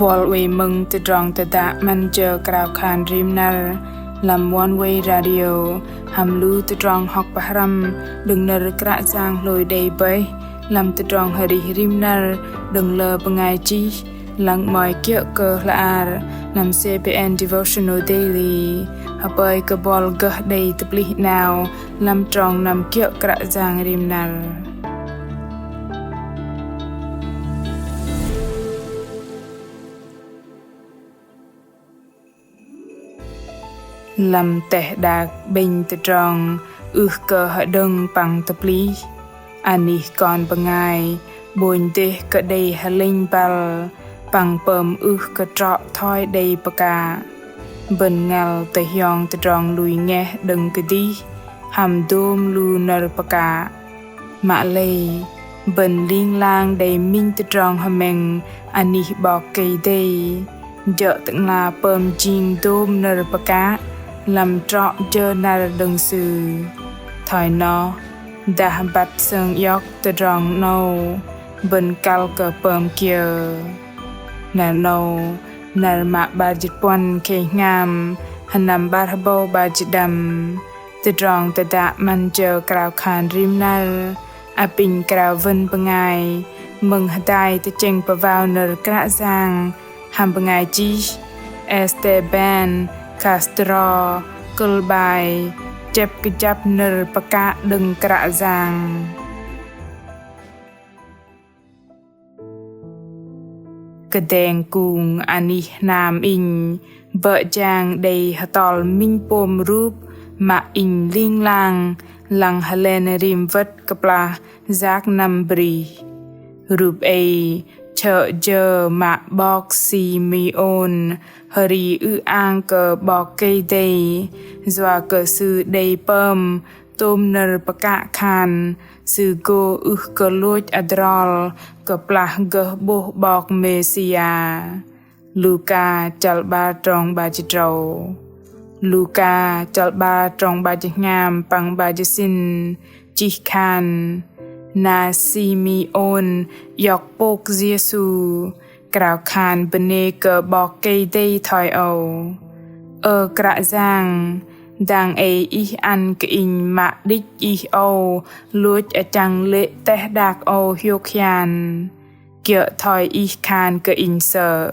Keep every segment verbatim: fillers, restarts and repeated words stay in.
Buăl oei mơ̆ng tơdrong tơdă 'Măn jơ krao khan rim năr lăm One Way Radio hăm lu tơdrong hŏk pơhrăm đơ̆ng nơ̆r Kră Yang hlôi đei bơih lăm tơdrong arih rim năr đơ̆ng lơ bơngai chih, lăng 'mơ̆i kiơ̆ kơ hla bơar lăm CBN Devotional Daily. Hơpơi kơ buăl gơh đei tơplih 'nao lăm trong năm kiơ̆ Kră Yang rim năr. Lăm teh đak 'bĕnh tơdrong ưh kơ hơđơ̆ng păng tơplih, anih kon bơngai 'bônh dêh kơ đei hơlĕnh băl păng pơm ưh kơ trŏ thoi đei pơkă. Bơ̆n ngăl tơhiong tơdrong lui ngeh đơ̆ng kơdih hăm dôm lu nơ̆r pơkă. Mă lei, bơ̆n ling lang đei minh tơdrong hơmĕng anih 'Bok Kei-Dei jơ̆ Tơ'ngla pơm jing dôm nơ̆r pơkă lăm trŏ jơ năr đơ̆ng Sư. Thoi noh, dah băt sơng iŏk tơdrong 'nâu, bơ̆n kăl kơ pơm kiơ? Năr 'nâu, năr mă 'bar jĭt puăn khei hngam, hơnăm 'bar hơbâu 'bar jĭt đăm. Tơdrong tơdă 'Măn jơ krao khan rim năr apinh krao wơ̆n bơngai mơ̆ng hơdai tơchĕng pơwao nơ̆r Kră Yang hăm bơngai chih Esteban Castro, kơ̆l 'bai Chĕp kơjăp nơ̆r pơkă đơ̆ng Kră Yang. Kơdeng kung anih hnam inh bơ̆ jang đei hơtol minh pôm rup mă inh ling lang lăng hơlen rim wơ̆t kơplah yak năm brih. Rup ei chơ̆ jơ mă 'Bok Simêôn hơri ư-ang kơ 'Bok Kei-Dei, yua kơ sư đei pơm tôm nơ̆r pơkă khan sư gô ưh kơ lôch adrol kơplah gơh 'bôh 'Bok Mêsia. Luka chăl 'bar trong 'bar jĭt tơdrâu. Luka chăl 'bar trong 'bar jĭt hngam păng 'bar jĭt sĭn chih khan: Na Simêôn iŏk pôk Yêsu, krao khan bơnê kơ 'Bok Kei-Dei thoi âu: Ơ Kră Yang, dang ei Ih ăn kơ inh mă đĭch Ih âu lôch achăng lê̆ teh đak âu hiôk hian, kiơ̆ thoi Ih khan kơ inh sơ̆.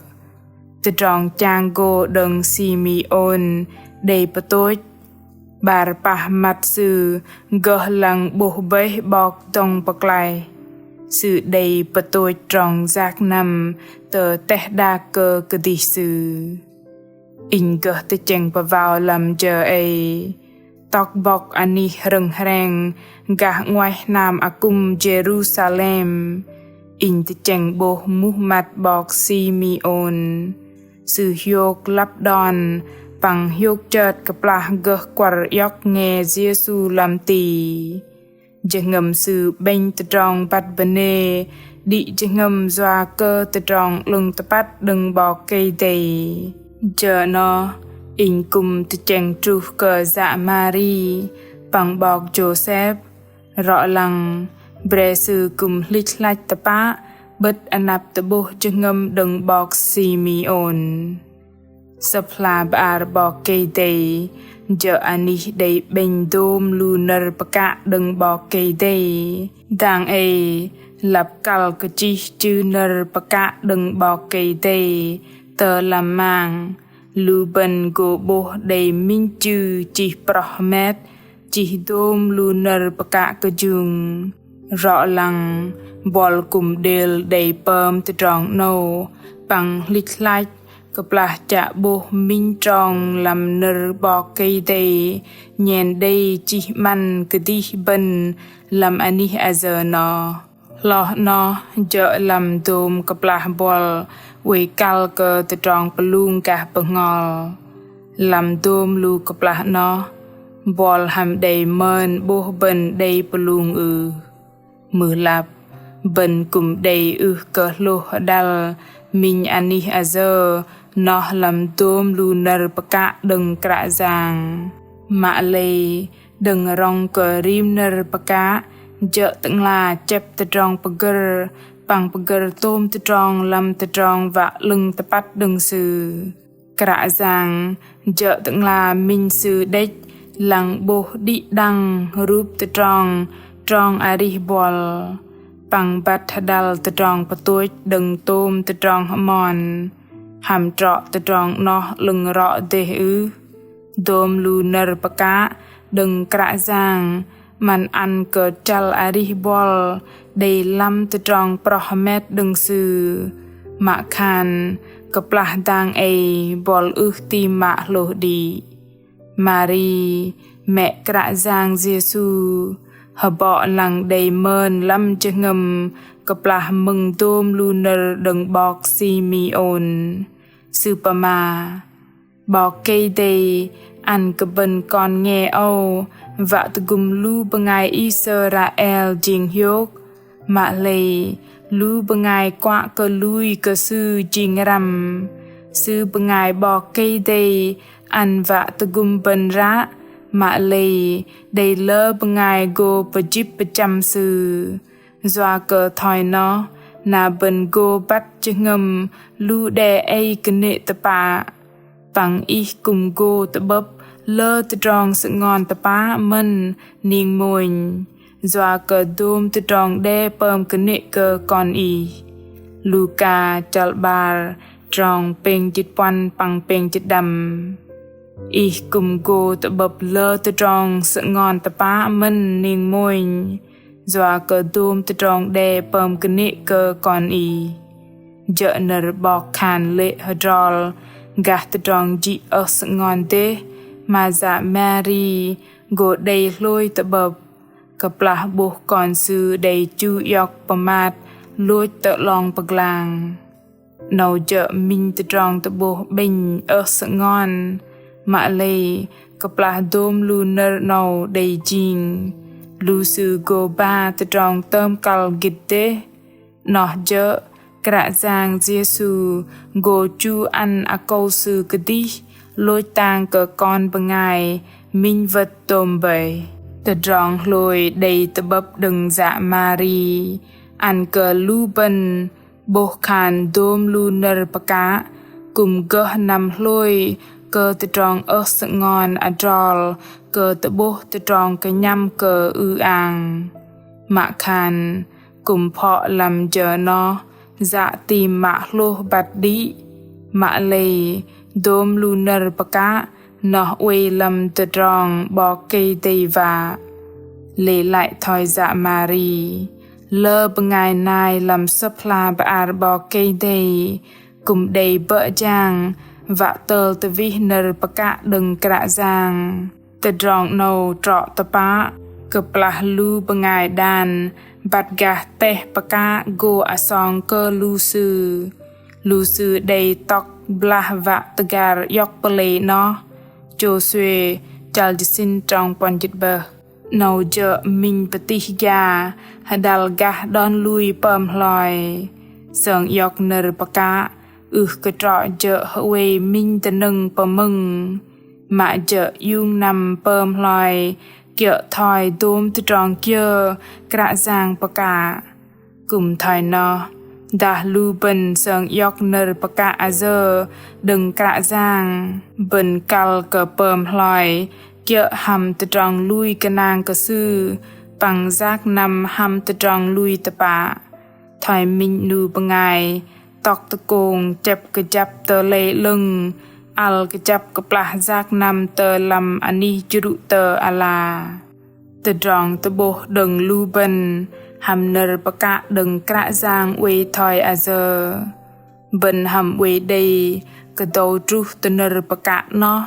Tơdrong chang gô đơ̆ng Simêôn đei pơtôch, 'bar pah măt sư gơh lăng 'bôh bơih 'bok dŏng pơklaih. Sư đei pơtôch trong yak năm tơ teh đak kơ kơdih sư. Inh gơh tơchĕng pơwao lăm jơ ei, tŏk bŏk anih hrơ̆ng hreng gah 'nguaih hnam akŭm Jêrusalem, inh tơchĕng 'bôh muh măt 'Bok Simêôn. Sư hiôk lăp đon păng hiôk chơt kơplah gơh kuăr iŏk nge Yêsu lăm ti. Jơhngơ̆m sư 'bĕnh tơdrong băt bơnê đĭ jơhngơ̆m yua kơ tơdrong 'lơ̆ng tơpăt đơ̆ng 'Bok Kei-Dei. Jơ noh, inh kư̆m tơchĕng truh kơ yă Mari păng 'bok Jôsep, rŏ lăng bre sư kư̆m hlĭch hlăch tơpă 'bơ̆t anăp tơ'bôh jơhngơ̆m đơ̆ng 'Bok Simêôn. Sơ̆p hla bơar 'Bok Kei-Dei jơ̆ anih đei 'bĕnh dôm lu nơ̆r pơkă đơ̆ng 'Bok Kei-Dei. Dang ei lăp kăl kơ chih chư nơ̆r pơkă đơ̆ng 'Bok Kei-Dei tơ lăm mang, lu bơ̆n gô 'bôh đei minh chư chih proh hơmet, chih dôm lu nơ̆r pơkă kơjung. Rŏ lăng buăl kư̆m đêl đei pơm tơdrong 'nâu păng hlĭch hlăch kơplah chă 'bôh minh trong lăm nơ̆r 'Bok Kei-Dei nhen đei chih 'măn kơdih bơ̆n lăm anih ayơ noh. Hloh noh jơ̆ lăm dôm kơplah buăl oei kăl kơ tơdrong pơlung gah bơhngol. Lăm dôm lu kơplah noh, buăl hăm đei mơn 'bôh bơ̆n đei pơlung ưh? Mưh lăp, bơ̆n kư̆m đei ưh kơ hlôh hơđăl minh anih ayơ noh lăm dôm lu nơ̆r pơkă đơ̆ng Kră Yang. Mă lei, đơ̆ng rŏng kơ rim nơ̆r pơkă Jơ̆ Tơ'ngla chĕp tơdrong pơgơ̆r păng pơgơ̆r tôm tơdrong lăm tơdrong wă 'lơ̆ng tơpăt đơ̆ng Sư. Kră Yang jơ̆ Tơ'ngla minh Sư đĕch lăng 'bôh đĭ đăng rup tơdrong trong arih buăl păng băt hơdăl tơdrong pơtôch đơ̆ng tôm tơdrong hơmon. Hăm trŏ tơdrong 'noh 'lơ̆ng rŏ dêh ưh? Dôm lu nơ̆r pơkă đơ̆ng Kră Yang 'măn ăn kơ chăl arih buăl đei lăm tơdrong proh hơmet đơ̆ng Sư. Mă khan kơplah dang ei buăl ưh ti mă hlôh đĭ. Mari, mĕ Kră Yang Yêsu, hơbŏ lăng đei mơn lăm jơhngơ̆m kơplah mơ̆ng dôm lu nơ̆r đơ̆ng 'bok Simêôn. Sư pơma: 'Bok Kei-Dei ăn kơ bơ̆n kon nge âu wă tơgŭm lu bơngai Israel jing hiôk, mă lei lu bơngai kuă kơ lui kơ Sư jing răm. Sư bơngai 'Bok Kei-Dei ăn wă tơgŭm bơ̆n ră, mă lei đei lơ bơngai gô pơjĭp pơchăm Sư. Yua kơ thoi noh, na bơ̆n gô băt jơhngơ̆m lu đe ei kơnê̆ tơpă. Păng ih kư̆m gô tơ'bơ̆p lơ tơdrong sơ'ngon tơpă mơ̆n ning mônh. Yua kơ dôm tơdrong đe pơm kơnê̆ kơ kon ih. Luka chăl 'bar trong pêng jĭt puăn păng pêng jĭt đăm. Ih kư̆m gô tơ'bơ̆p lơ tơdrong sơ'ngon tơpă mơ̆n ning mônh. Yua kơ dôm tơdrong đe pơm kơnê̆ kơ kon ih. Jơ̆ nơ̆r 'bok khan lê̆ hơdrol gah tơdrong jĭ ơh sơ'ngon dêh, mă yă Mari gô đei hlôi tơ'bơ̆p. Kơplah 'bôh kon sư đei chu iŏk pơmat lôch tơ 'long pơglang. 'Nâu jơ̆ minh tơdrong tơ'bôh 'bĕnh ơh sơ'ngon. Mă lei kơplah dôm lu nơ̆r 'nâu đei jing, lu sư gô ba tơdrong tơm kăl gĭt dêh. 'Noh jơ̆ Kră Yang Yêsu gô chu ăn akâu Sư kơdih lôch tang kơ kon bơngai minh wơ̆t tôm bơih. Tơdrong hlôi đei tơ'bơ̆p đơ̆ng yă Mari ăn kơ lu bơ̆n 'bôh khan dôm lu nơ̆r pơkă kư̆m gơh năm hlôi kơ tơdrong ơh sơ'ngon adrol kơ tơ'bôh tơdrong kơnhăm kơ ư-ang. Mă khan kư̆m phŏ lăm jơ noh yă ti mă hlôh băt đĭ. Mă lei dôm lu nơ̆r pơkă noh oei lăm tơdrong 'Bok Kei-Dei wă. Lei lăi thoi yă Mari, lơ bơngai nai lăm Sơ̆p hla bơar 'Bok Kei-Dei kư̆m đei bơ̆ jang wă tơl tơwih nơ̆r pơkă đơ̆ng Kră Yang. Tơdrong 'nâu trŏ tơpă kơplah lu bơngai đan băt gah teh pơkă gô asong kơ lu sư. Lu sư đei tŏk blah wă tơgar iŏk pơlei 'noh. Jôsuê chăl jơsĭn trong puăn jĭt bơih. 'Nâu jơ̆ minh pơtih gia hơdăl gah đon lui pơm hloi. Sơng iŏk nơ̆r pơkă ưh kơ trŏ jơ̆ hơwei minh tơnơ̆ng pơmơ̆ng. Mă jơ̆ iung năm pơm hloi kiơ̆ thoi dôm tơdrong kiơ Kră Yang pơkă. Kư̆m thoi noh, dah lu bơ̆n sơng iŏk nơ̆r pơkă ayơ đơ̆ng Kră Yang, bơ̆n kăl kơ pơm hloi kiơ̆ hăm tơdrong lui kơnang kơ Sư păng yak năm hăm tơdrong lui tơpă. Thoi minh 'nu bơngai tŏk tơkông chĕp kơjăp tơ lei 'lơ̆ng, ăl kơjăp kơplah yak năm tơ lăm anih jrŭ tơ ala. Tơdrong tơ'bôh đơ̆ng lu bơ̆n hăm nơ̆r pơkă đơ̆ng Kră Yang oei thoi ayơ. Bơ̆n hăm oei đei kơdâu truh tơ nơ̆r pơkă 'noh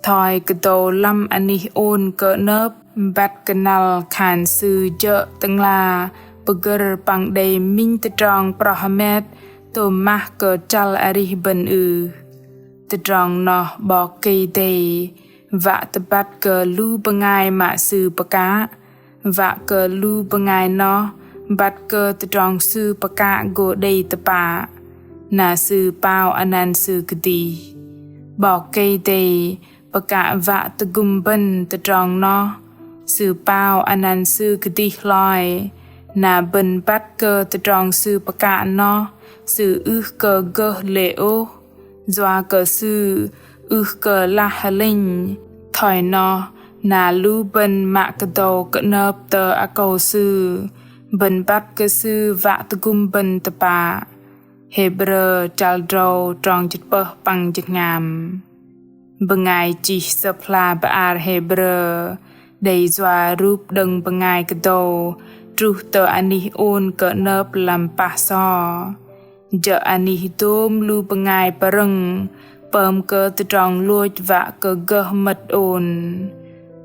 thoi kơdâu lăm anih ôn kơ'nơ̆p băt kơnăl khan Sư jơ̆ Tơ'ngla pơgơ̆r păng đei minh tơdrong proh hơmet tôm mah kơ chăl arih bơ̆n ưh. Tơdrong noh 'Bok Kei-Dei wă tơbăt kơ lu bơngai mă Sư pơkă, wă kơ lu bơngai noh băt kơ tơdrong Sư pơkă gô đei tơpă, na Sư pao anăn Sư kơdih. 'Bok Kei-Dei pơkă wă tơgŭm bơ̆n tơdrong noh. Sư pao anăn Sư kơdih hloi, na bơ̆n băt kơ tơdrong Sư pơkă noh, Sư ưh kơ gơh lê̆ ôh, yua kơ Sư ưh kơ lah hơlĕnh. Thoi noh, na lu bơ̆n mă kơdâu kơnơp tơ akâu Sư, bơ̆n băt kơ Sư wă tơgŭm bơ̆n tơpă. Hêbrơ chăl drâu trong jĭt pơh păng jĭt hngam. Bơngai chih Sơ̆p hla bơar Hêbrơ đei yua rup đơ̆ng bơngai kơdâu truh tơ anih ôn kơnơp lăm pah so. Jơ̆ anih dôm lu bơngai pơrơ̆ng pơm kơ tơdrong lôch wă kơ gơh mơ̆t ôn.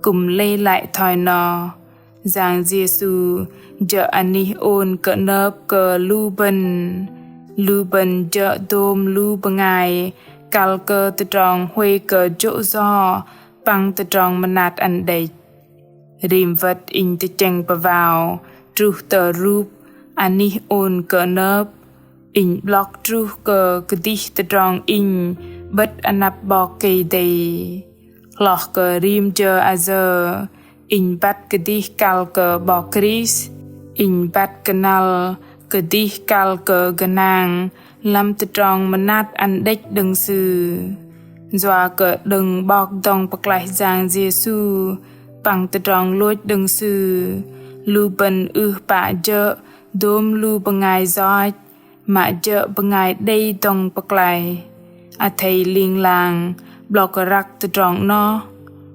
Kư̆m lei lăi thoi noh, Yang Yêsu jơ̆ anih ôn kơnơp kơ lu bơ̆n. Lu bơ̆n jơ̆ dôm lu bơngai kăl kơ tơdrong huay kơ jô̆ yo păng tơdrong mơnat ăn đĕch. Rim wơ̆t inh tơchĕng pơwao truh tơ rup anih ôn kơnơp, inh 'blŏk truh kơ kơdih tơdrong inh 'bơ̆t anăp 'Bok Kei-Dei. Hloh kơ rim jơ ayơ, inh băt kơdih kăl kơ 'Bok Krist, inh băt kơnăl kơdih kăl kơ gơnang lăm tơdrong mơnat ăn đĕch đơ̆ng Sư. Yua kơ đơ̆ng 'Bok dŏng pơklaih Yang Yêsu păng tơdrong lôch đơ̆ng Sư, lu bơ̆n ưh pă jơ̆ dôm lu bơngai yoch, mă jơ̆ bơngai đei dŏng pơklaih. Athei ling lang 'blŏk răk tơdrong noh,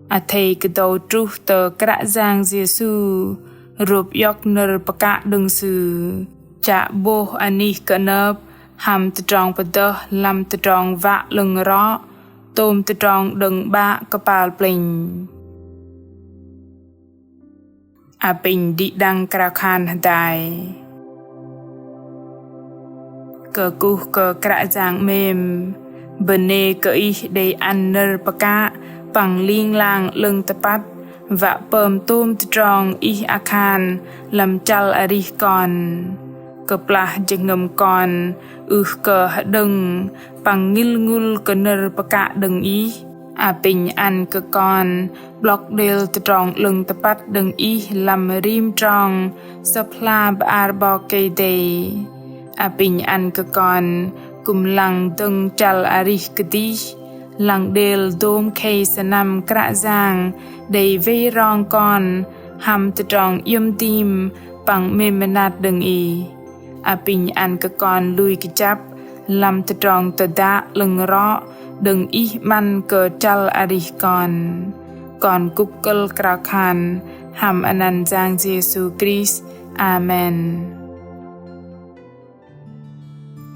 athei kơdâu truh tơ Kră Yang Yêsu, rôp iŏk nơ̆r pơkă đơ̆ng Sư, chă 'bôh anih kơnơp hăm tơdrong pơdơh lăm tơdrong wă 'lơ̆ng rŏ tôm tơdrong đơ̆ng 'Bă kơpal plĕnh. Apinh đĭ đăng krao khan hơdai. Kơkuh kơ Kră Yang 'mêm, bơnê kơ Ih đei ăn nơ̆r pơkă păng ling lang 'lơ̆ng tơpăt, wă pơm tôm tơdrong Ih akhan lăm chăl arih kon. Kơplah jơhngơ̆m kon ưh kơ hơđơ̆ng păng ngĭl ngŭl kơ nơ̆r pơkă đơ̆ng Ih, apinh ăn kơ kon 'blŏk đêl tơdrong 'lơ̆ng tơpăt đơ̆ng Ih lăm rim trong Sơ̆p hla bơar 'Bok Kei-Dei. Apinh ăn kơ kon kư̆m lăng dơ̆ng chăl arih kơdih, lăng đêl dôm khei sơnăm Kră Yang đei wei rong kon hăm tơdrong iĕm dim păng 'mêm mơnat đơ̆ng Ih. Apinh ăn kơ kon lui kơjăp lăm tơdrong tơdă 'lơ̆ng rŏ đơ̆ng Ih 'măn kơ chăl arih kon. Kon kŭk kơ̆l krao khan hăm anăn Yang Yêsu Krist. Amen.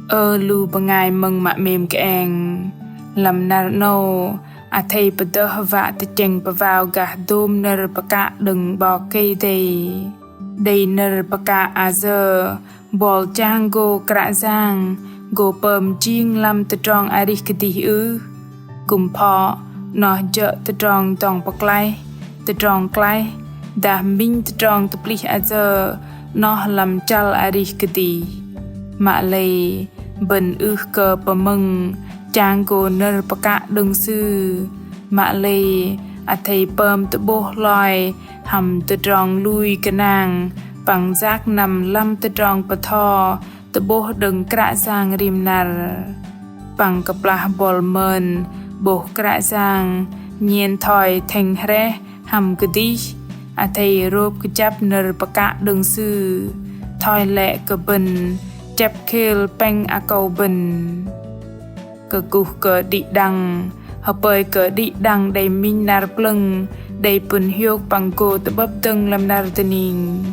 Ơ lu bơngai mơ̆ng mă 'mêm kơeng, lăm năr 'nâu athei pơdơh wă tơchĕng pơwao gah dôm nơ̆r pơkă đơ̆ng 'Bok Kei-Dei. Đei nơ̆r pơkă ayơ buăl chang gô Kră Yang gô pơm jing lăm tơdrong arih kơdih ưh? Kư̆m phŏ, noh jơ̆ tơdrong dŏng pơklaih, tơdrong klaih, dah minh tơdrong tơplih ayơ noh lăm chăl arih kơdih. Mă lei bơ̆n ưh kơ pơmơ̆ng chang gô nơ̆r pơkă đơ̆ng Sư. Mă lei athei pơm tơ'bôh hloi hăm tơdrong lui gơnang păng yak năm lăm tơdrong pơtho tơ'bôh đơ̆ng Kră Yang rim năr. Păng kơplah buăl mơn 'bôh Kră Yang nhen thoi thĕng hrĕh hăm kơdih, athei rôp kơjăp nơ̆r pơkă đơ̆ng Sư, thoi lĕ kơ bơ̆n chĕp khêl pĕng akâu bơ̆n. Kơkuh kơ đĭ đăng, hơpơi kơ đĭ đăng đei minh năr plơ̆ng, đei pŭn hiôk păng gô tơ'bơ̆p dơ̆ng lăm năr dơning.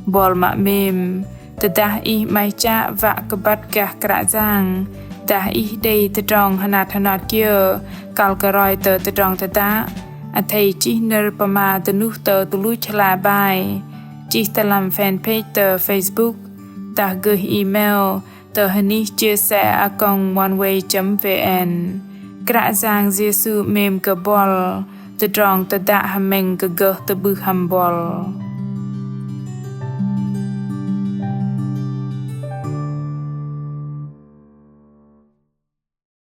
Buăl mă 'mêm, tơdah ih 'maih chă wă kơ băt gah Kră Yang, dah ih đei tơdrong hơnat hơnot kiơ kăl kơ roi tơ tơdrong tơdă, athei chih nơ̆r pơma dơnuh tơ tơluch hla bơar, chih tơ lăm fanpage tơ Facebook, dah gơh email tơ hơnih chia sẻ a còng oneway chấm vn. Kră Yang Yêsu 'mêm kơ buăl, tơdrong tơdă hơmĕng kơ gơh tơ'bưh hăm buăl.